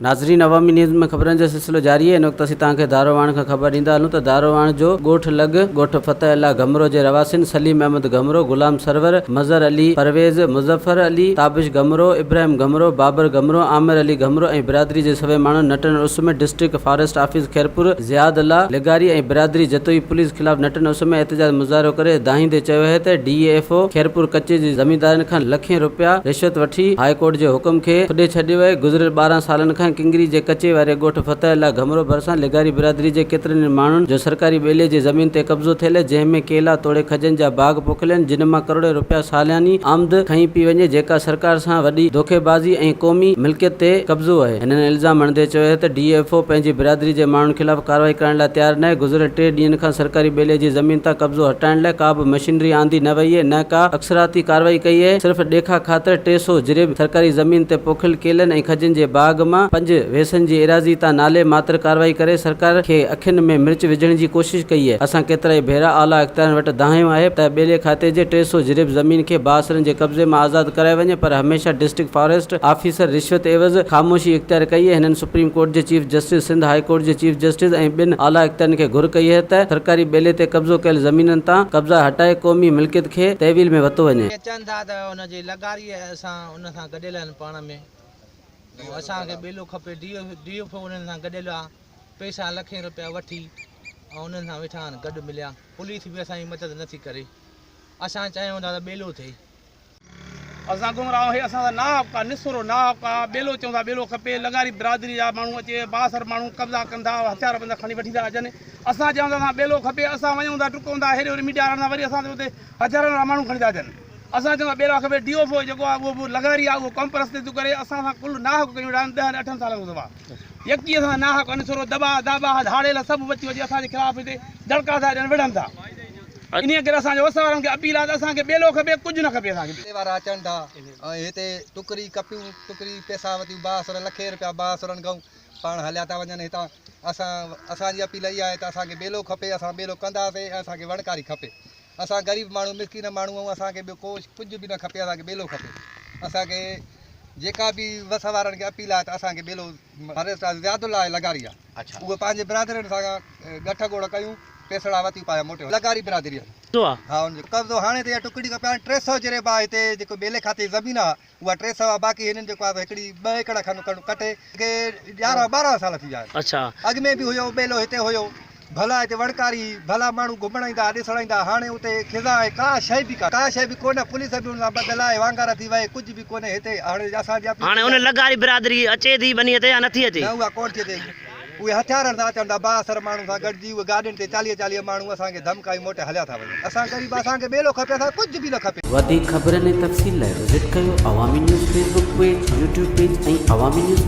ناظرين عوامي نيوز ۾ خبرن جو سلسلو جاري آهي ان وقت اسين توهان کي داروواڻ کان خبر ڏيندا هلون ته داروواڻ جو ڳوٺ لڳ ڳوٺ فتح الله گهمرو جي رهواسين سليم احمد گهمرو، غلام سرور، مظهر علي پرويز، مظفر علي، تابش گهمرو، ابراهيم گهمرو، بابر گهمرو، عامر علي گهمرو ۽ برادري جي سوين ماڻهن نٽن عرس ۾ district forest office Khairpur Ziyad Ullah لغاري ۽ برادري جتوئي پوليس خلاف نٽن عرس ۾ احتجاج مظاهرو ڪري دانهيندي چيو آهي ته ڊي ايف او خيرپور ڪچي جي زميندارن کان لکين رپيا رشوت وٺي هاء ڪورٽ جي حڪم کي ٿڏي ڇڏيو آهي گذريل 12 سالن کان ڪنگري جي ڪچي واري ڳوٺ فتح الله گهمرو ڀرسان لغاري برادري جي ڪيترن ئي ماڻهن جو سرڪاري ٻيلي جي زمين تي قبضو ٿيل آهي جنهن ۾ ڪيلا توڙي کجين جا باغ پوکيل آهن جن مان ڪروڙين رپيا سالياني آمد کنئي پئي وڃي جيڪا سرڪار سان وڏي دوکيبازي ۽ قومي ملڪيت تي قبضو آهي هنن الزام هڻندي چيو آهي ته ڊي ايف او پنهنجي برادري جي ماڻهن خلاف ڪارروائي ڪرڻ لاء تيار ناهي، گذريل ٽي ڏينهن کان سرڪاري ٻيلي جي زمين تان قبضو هٽائڻ لاء ڪا به مشينري آندي نه وئي نه ڪا اڪثراتي ڪارروائي ڪئي آهي، صرف ڏيکاء خاطر 300 جريب سرڪاري زمين تي پوکيل ڪيلن ۽ کجين جي باغ مان پنج ويسن جي ايراضي تان نالي ماتر ڪارروائي ڪري سرڪار کي اکين ۾ مرچ وجهڻ جي ڪوشش ڪئي آهي، اسان ڪيترائي ڀيرا اعليٰ اختيارين وٽ دانهيو آهي ته ٻيلي کاتي جي 300 جريب زمين کي بااثرن جي قبضي مان آزاد ڪرايو وڃي پر هميشه ڊسٽرڪٽ فاريسٽ آفيسر رشوت عيوض خاموشي اختيار ڪئي ۽ هنن سپريم ڪورٽ جي chief justice, Sindh high court جي چيف جسٽس ۽ ٻين اعليٰ اختيارين کي گهر ڪئي آهي ته سرڪاري ٻيلي تي قبضو ڪيل زمينن تان قبضا هٽائي قومي ملڪيت کي تحويل ۾ ورتو وڃي. اهي چون ٿا ته ان جي لغاري اسان ان سان گڏيل آهن پاڻ ۾ ۽ اسان کي ٻيلو کپي ڊي ايف او انهن سان گڏيل آهي پئسا لکين رپيا وٺي ۽ انهن سان ويٺا آهن گڏ مليا پوليس به اسان جي مدد نٿي ڪري اسان چاهيون ٿا ته ٻيلو ٿئي. اسان گمراهه هي اسان سان ناحق آ نسورو ناحق آ ٻيلو چون ٿا ٻيلو کپي لغاري برادري جا ماڻهو اچي بااثر ماڻهو قبضا ڪن ٿا هٿيار بند کڻي وٺي ٿا اچن اسان چون ٿا اسان ٻيلو کپي اسان وڃون ٿا ٽڪون ٿا هيڏي هوڏي ميڊيا وارن سان وري اسان تي اتي هٿيارن وارا ماڻهو کڻي ٿا اچن اسان چون ٿا ٻيلو کپي ڊي او جيڪو آ اهو به لغاري آ اهو قوم پرستي ٿو ڪري اسان سان ڪل ناحق ڪيون ويٺا آهن ڏهن اٺن سالن کان سوا يڪي اسان سان ناحق نسورو دٻا داٻا ڌاڙيل سڀ اچي وڃي اسان جي خلاف هتي دڙڪا ٿا ڏين وڙهن ٿا. انهيء ڪري اسان جو وس وارن کي اپيل آهي ته اسان کي ٻيلو کپي، ڪجهه نه کپي اسان کي ٻيو. وارا اچن ٿا ۽ هتي ٽڪري ڪپيون ٽڪري پئسا وتيون بااثر لکين رپيا بااثرن کان پاڻ هليا ٿا وڃن هتان اسان اسان جي اپيل اها آهي ته اسان کي ٻيلو کپي اسان ٻيلو ڪنداسين ۽ اسان کي وڻڪاري کپي اسان غريب ماڻهو مسڪين ماڻهو آهيون اسان کي ٻيو ڪو ڪجهه به نه کپي اسان کي ٻيلو کپي اسان کي جيڪا به وس وارن کي اپيل آهي ته اسان کي ٻيلو زياد الله لغاري آهي اهي پنهنجي برادرين سان ڳٺ ڳوڙ ڪيون پيسڙا وتيون پايا موٽيو لغاري برادري آهن ها ان جو قبضو هاڻي ته اها ٽڪڙي کپي هاڻي 300 جريب آهي هتي جيڪو ٻيلي کاتي جي زمين آهي اها 300 آهي باقي هنن جيڪو آهي هڪڙي ٻه ايڪڙ کن ڪٽي کي 11 12 سال ٿي ويا آهن اڳ ۾ به هيو ٻيلو هتي هيو ڀلا هتي وڻڪاري هئي، ڀلا ماڻهو گهمڻ ايندا ها، ڏسڻ ايندا ها، هاڻي اتي خزان آهي، ڪا شيء به ڪانهي، ڪا شيء به ڪونه، پوليس به ان سان ٻڌل آهي، وانگار ٿي وهي، ڪجهه به ڪونهي هتي، هاڻي اسان جي اپيل هاڻي ان لغاري برادري اچي ٿي ٻنيء تي يا نٿي اچي؟ نه اها ڪونه ٿي اچي، اهي هٿيارن سان اچن ٿا، بااثر ماڻهن سان گڏجي اهي گاڏين تي چاليهه چاليهه ماڻهو اسان کي ڌمڪائي موٽي هليا ٿا وڃن، اسان غريب اسان کي ٻيلو کپي، اسان کي ڪجهه به نه کپي. وڌيڪ خبرن ۽ تفصيل لاء وزٽ ڪيو Awami news Facebook page, YouTube page ۽ Awami news web.